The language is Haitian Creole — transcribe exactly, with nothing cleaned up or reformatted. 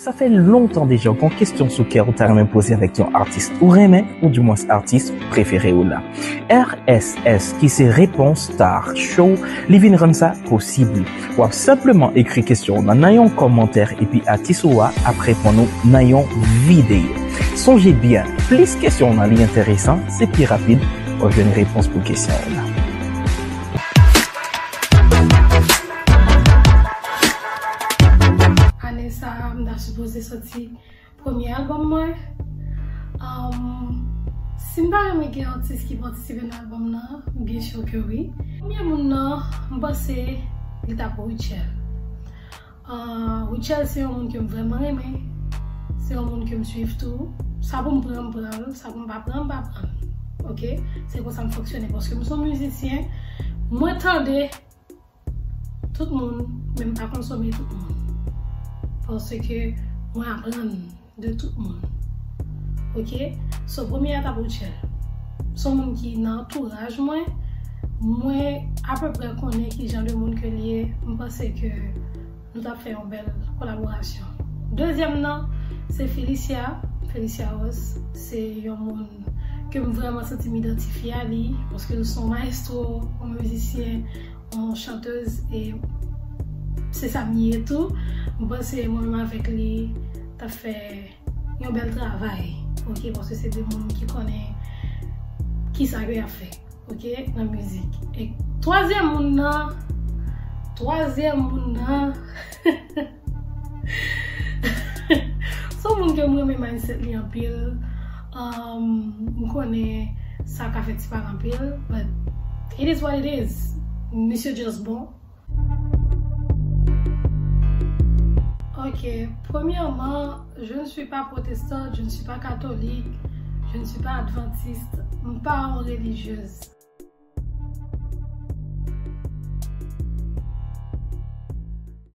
Sa fè lontan deja w gen yon kesyon sou kè w ta renmen poze avèk yon atis ou renmen, oudimwens atis prefere w la. R S S, ki se Réponse Star Show, li vin rann sa posib. W ap senpleman ekri kesyon w nan nan yon kòmantè epi atis ou a ap reponn ou nan yon videyo. Sonje byen, plis kesyon w nan li enteresan, se pi rapid w ap jwenn repons pou kesyon w la. Ane sa a, m ta sipoze soti premye albòm mwen. Um, si m ta renmen gen atis ki patisipe nan albòm nan, byen si ke wi. Premye moun nan, m panse li t ap Rutshelle. Uh, Rutshelle se yon moun ke m vrèman renmen. Se yon moun ke m swiv tou. Sa pou m pran, m pran l. Sa pou m pa pran, m pa pran l. Ok? Se konsa m fonksyone. Paske m se yon mizisyen. Mwen tande tout moun, men m pa konsome tout moun. Paske mwen aprann de tout moun. Ok? So, premye a t ap Rutshelle. Se yon moun ki nan antouraj mwen. Mwen apeprè konnen ki jan de moun ke li ye. M panse ke nou t ap fè yon bèl kolaborasyon. Dezyèm nan, se Felicia. Felicia Ross, se yon moun ke m vrèman santi m idantifye a li, paske l se yon maestro, yon mizisyen, yon chantèz, e se sa m ye tou. M panse mwen menm avèk li, t ap fè yon bèl travay, ok, paske se de moun ki konnen kisa ke y ap fè, ok, nan mizik. E twazyèm moun nan, twazyèm moun nan, se yon moun ke m renmen mindset li anpil. Um, m konnen sa ka fè ti pale anpil, but it is what it is. Misye just bon. Ok, premièrement, je ne suis pas protestante, je ne suis pas catholique, je ne suis pas adventiste, m pa yon relijyez.